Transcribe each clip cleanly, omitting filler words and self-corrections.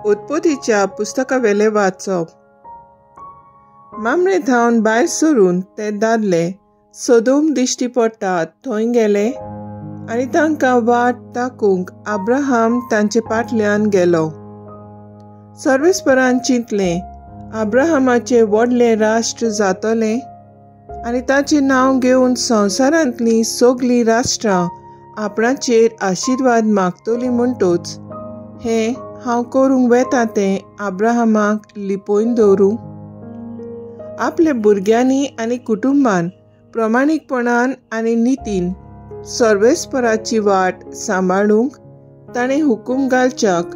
उत्पत्तीच्या पुस्तकावेलें वाचप. मामरे थावन भायर सरून ते दादले सदोम दिश्टी पडटा थंय गेले आनी तांकां वाट दाखोवंक अब्राहम तांचे फाटल्यान गेलो. सर्वेस्परान चिंतलें, अब्राहमाचें व्हडलें राष्ट्र जातलें आनी ताचें नांव घेवन संवसारांतलीं सगलीं राष्ट्रां आपणाचेर आशिर्वाद मागतलीं म्हणटच हें हांव करूंक वेता तें अब्राहमाक लिपोवन दवरूं. आपल्या भुरग्यांनी आनी कुटुंबान प्रमाणीकपणान आनी नितीन सर्वेस्पराची वाट सांबाळूंक ताणें हुकूम घालच्याक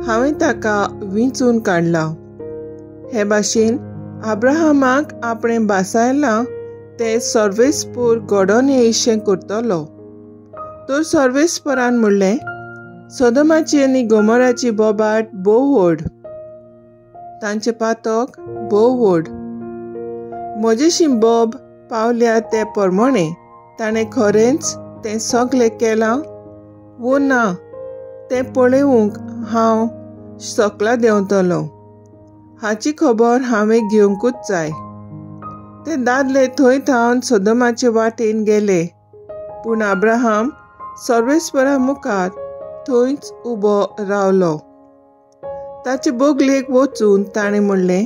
हांवें ताका विंचून काडला. हे भाशेन अब्राहमाक आपणें भासायलां तें सर्वेस्पर घडोवन येयशें करतलो. तर सर्वेस्परान म्हणलें, सदोमाची आनी गोमोराची बोबाट भोव व्हड, तांचें पातक भोव व्हड. म्हजेशी बोब पावल्या ते प्रमाणे ताणें खरेंच तें सगलें केलां वो ना तें पळोवंक हांव सकला देंवतलो. हाची खबर हांवें घेवंकूच जाय. ते दादले थंय थावन सदोमाचे वाटेन गेले, पूण अब्राहम सर्वेस्परा मुखार थंयच उबो रावलो. ताचे बगलेक वचून ताणें म्हणलें,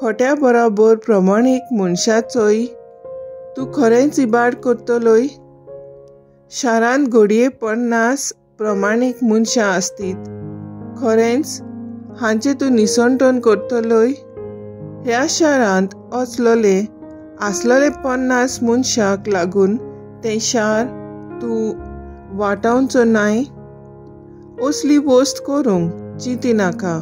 खोट्या बरोबर प्रमाणीक मनशाचोय तूं खरेंच इबाड करतलोय? शारांत घडये 50 प्रमाणीक मनशां आसतीत, खरेंच हांचें तूं निसणटण करतलोय? ह्या शारांत असलोले आसलोले 50 मनशांक लागून तें शार तूं वाटावचो नाय? असली वस्त करूंक चिंती नाका.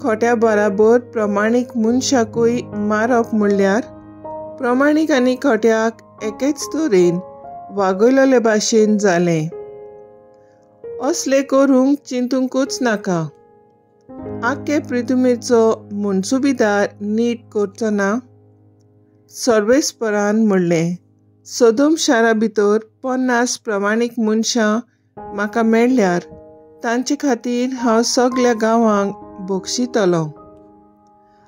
खोट्या बराबर प्रमाणीक मनशाकूय मारप म्हणल्यार प्रमाणीक आनी खोट्याक एकेच तरेन वागयलोले भाशेन जालें. असलें करूंक चिंतूंकूच नाका. आख्खे पृथ्वीचो मनसुबीदार नीट करचो ना? सर्वेस्परान म्हणलें, सदोम शारा भितर 50 प्रमाणीक मनशां म्हाका मेळ्ळ्यार तांचे खातीर हांव सगल्या गांवांक बक्षितलो.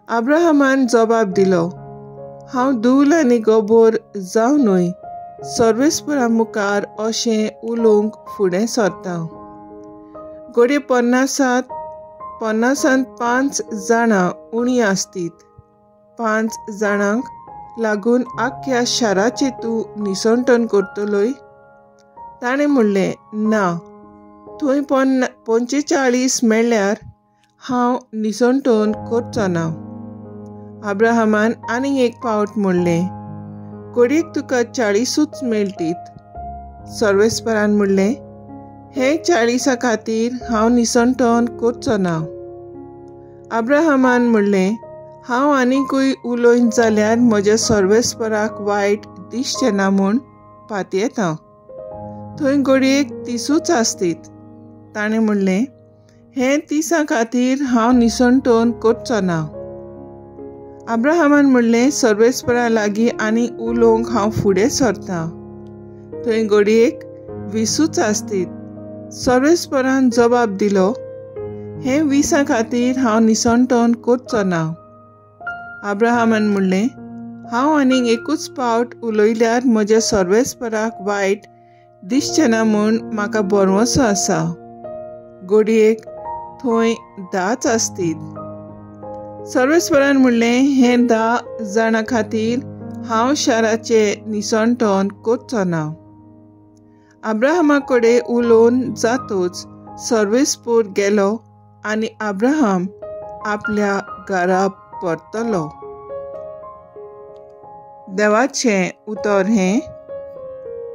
अब्राहमान जबाब दिलो, हांव धूल आनी गोबोर जावनूय सर्वेस्परा मुखार अशें उलोवंक फुडें सरता. घडये 50 5 जाणां उणी आसतीत. 5 जाणांक लागून आख्ख्या शाराचें तूं निसणटण करतलोय? ताणें म्हणलें, ना, थंय 45 मेळ्ळ्यार हांव निसणटण करचो ना. अब्राहमान आनीक एक पावट म्हणलें, घडयेक तुका 40ूच मेळटीत. सर्वेस्परान म्हणलें, हे 40 खातीर हांव निसणटण करचो ना. अब्राहमान म्हणलें, हांव आनीकूय उलोयन जाल्यार म्हज्या सर्वेस्पराक वायट दिसचें ना म्हूण पातयेता. थंय घडयेक 30ूच आसतीत. ताणें म्हणलें, हे 30 खातीर हांव निसणटण करचो ना. अब्राहमान म्हणलें, सर्वेस्परा लागीं आनी उलोवंक हांव फुडें सरता. थंय घडयेक 20ूच आसतीत. सर्वेस्परान जबाब दिलो, हे 20 खातीर हांव निसणटण करचो ना. अब्राहमान म्हणलें, हांव आनीक एकूच पावट उलयल्यार म्हज्या सर्वेस्पराक वायट दिसचें ना म्हूण म्हाका भरवंसो आसा. घडयेक थंय 10 आसतीत. सर्वेस्परान म्हणलें, हे 10 जाणां खातीर हांव शाराचें निसणटण करचो ना. अब्राहमा कडेन उलोवन जातच सर्वेस्पर गेलो आनी अब्राहम आपल्या घरा परतलो. देवाचें उतर हें.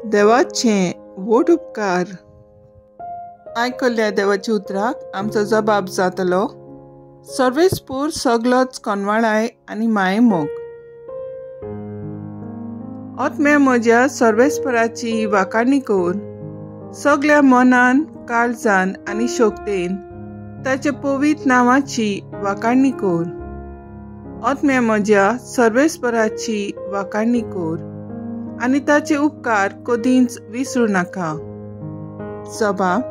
देवाचें व्हड उपकार. आयकल्ल्या देवाच्या उतराक आमचो जबाब जातलो, सर्वेस्पर सगलोच कोनवाळाय आनी मायेमोग. आत्म्या म्हज्या सर्वेस्पराची वाखाणी कर, सगल्या मनान, काळजान आनी शक्तेन ताच्या पवित्र नांवाची वाखाणी कर. आत्म्या म्हज्या सर्वेस्पराची वाखाणी कर आनी ताचे उपकार कदींच विसरूं नाका. जबाब,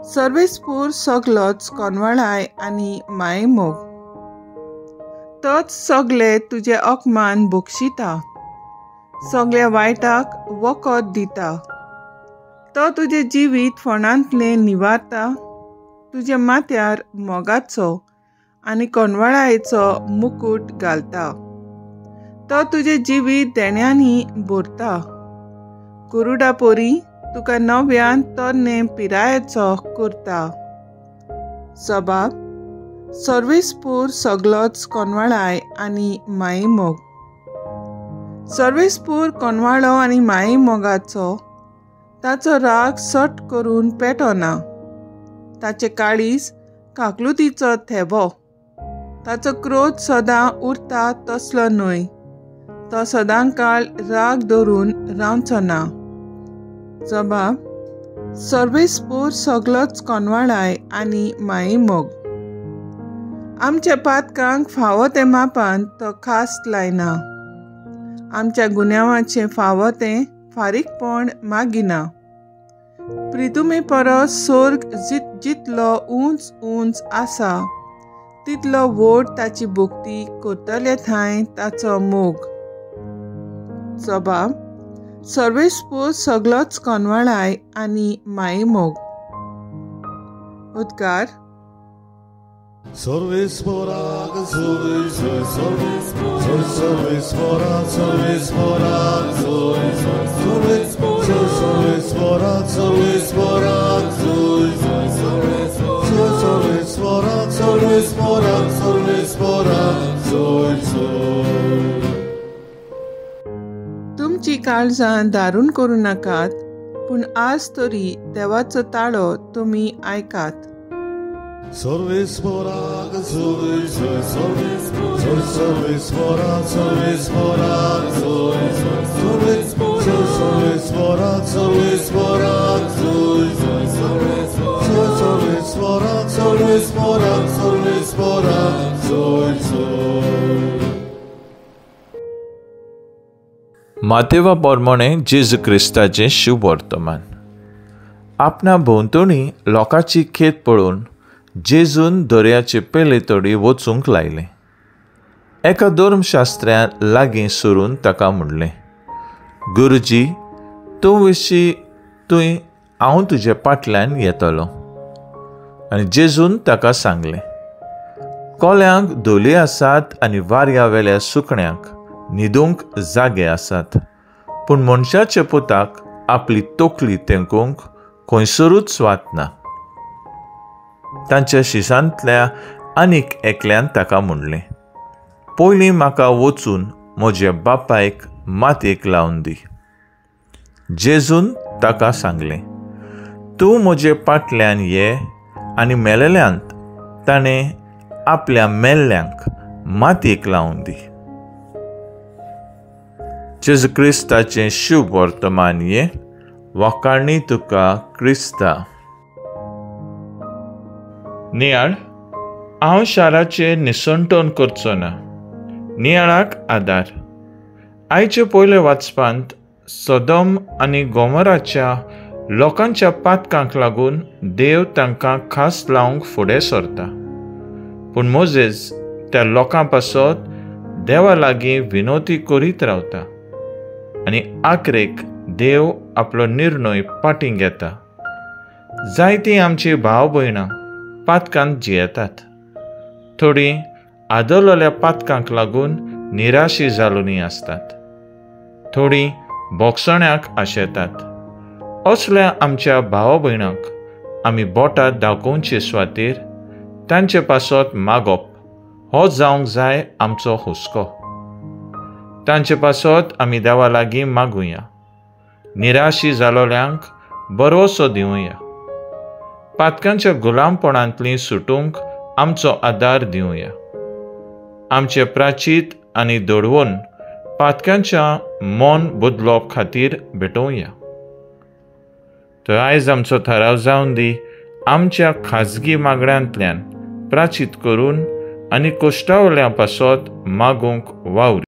सर्वेस्पूर सगलोच कोनवाळाय आनी मायेमोग. तोच सगळे तुजे अपमान बक्षिता, सगळ्या वायटाक वखद दिता. तो तुजें जिवीत फोंडांतलें निवारता, तुज्या माथ्यार मोगाचो आनी कोनवाळायेचो मुकूट घालता. तो तुजें जिवीत देण्यांनी भरता, गरुडा पोरी तुका नव्यान तरणे पिरायेचो करता. सबाब सर्वेस्पूर सगलोच कोनवाळाय आनी मायेमोग. सर्वेस्पूर कोनवाळो आनी मायेमोगाचो, ताचो राग सट करून पेटना. ताचें काळीज काकलुतीचो थेबो, ताचो क्रोध सदां उरता तसलो न्हय. तो सदां काळ राग धरून रावचो ना. जबाब सर्वेस्पूर सगलोच कोनवाळाय आनी मायेमोग. आमच्या पातकांक फावो तें मापान तो खास लायना, आमच्या गुन्यांवाचें फावो तें फारीकपण मागिना. प्रितुमे परस सोर्ग जितलो उंच उंच आसा तितलो व्हड ताची भक्ती करतले थंय ताचो मोग. जबाब सर्वेस्पूर सगलोच कोनवाळाय आनी मायेमोग. उद्गार. सर्वेस्पोराक जोय जोय, सर्वेस्पोराक सर्वेस्पोराक जोय जोय, सर्वेस्पोराक सर्वेस्पोराक जोय जोय, सर्वेस्पोराक सर्वेस्पोराक सर्वेस्पोराक जोय जोय. तुमची काळजां दारून करूं नाकात, पूण आज तरी देवाचो ताळो तुमी आयकात. सर्वेस्पोराक जोय जोय, सर्वेस्पोराक सर्वेस्पोराक जोय जोय, सर्वेस्पोराक सर्वेस्पोराक जोय जोय, सर्वेस्पोराक सर्वेस्पोराक सर्वेस्पोराक जोय जोय. मातेवा प्रमाणे जेजू क्रिस्ताचें शुभ वर्तमान. आपणा भोंवतणी लोकांची खेत पळोवन जेजून दर्याचे पेले तडी वचूंक लायलें. एका धर्मशास्त्र्यान लागीं सरून ताका म्हणलें, गुरुजी, तूं विशीं तुवें हांव तुजे फाटल्यान येतलो. आनी जेजून ताका सांगलें, कोल्यांक धोली आसात आनी वाऱ्या वेल्या सुकण्यांक न्हिदूंक जागे आसात, पूण मनशाच्या पुताक आपली तकली तेंकोवंक खंयसरूच स्वात ना. तांच्या शिसांतल्या आनीक एकल्यान ताका म्हणलें, पयलीं म्हाका वचून म्हज्या बापायक मातयेक लावन दी. जेजून ताका सांगलें, तूं म्हजे फाटल्यान ये आनी मेलेल्यांत ताणें आपल्या मेल्ल्यांक मातयेक लावन दी. जेजू क्रिस्ताचें शुभ वर्तमान ये. वाखाणी तुका क्रिस्ता. नियाळ. हांव शाराचेर निसणटण करचो ना. नियाळाक आदार. आयचे पयले वाचपांत सदम आनी गोमराच्या लोकांच्या पातकांक लागून देव तांकां खास लावंक फुडें सरता, पूण मोजेस त्या लोकां पासत देवा लागीं विनवती करीत रावता आनी आखरेक देव आपलो निर्णय फाटीं घेता. जायतीं आमची भाव भयणां पातकांत जियेतात, थोडीं आदलल्या पातकांक लागून निराशी जालोनी आसतात, थोडीं बोगसण्याक आशेतात. असल्या आमच्या भाव भयणांक आमी बोटां दाखोवचे स्वातीर तांचे पासत मागप हो जावंक जाय आमचो हुस्को. तांचे पासत आमी देवा लागीं मागुया, निराशी जालोल्यांक भरवसो दिवया, पातकांच्या गुलामपणांतली सुटूंक आमचो आदार दिवया. आमचे प्राचीत आनी दडवून पातकांच्या मन बदलोवप खातीर भेटोवया. तर आयज आमचो थाराव जावन दी आमच्या खाजगी मागण्यांतल्यान प्राचीत करून आनी कोश्टावल्या पासत मागूंक वावर.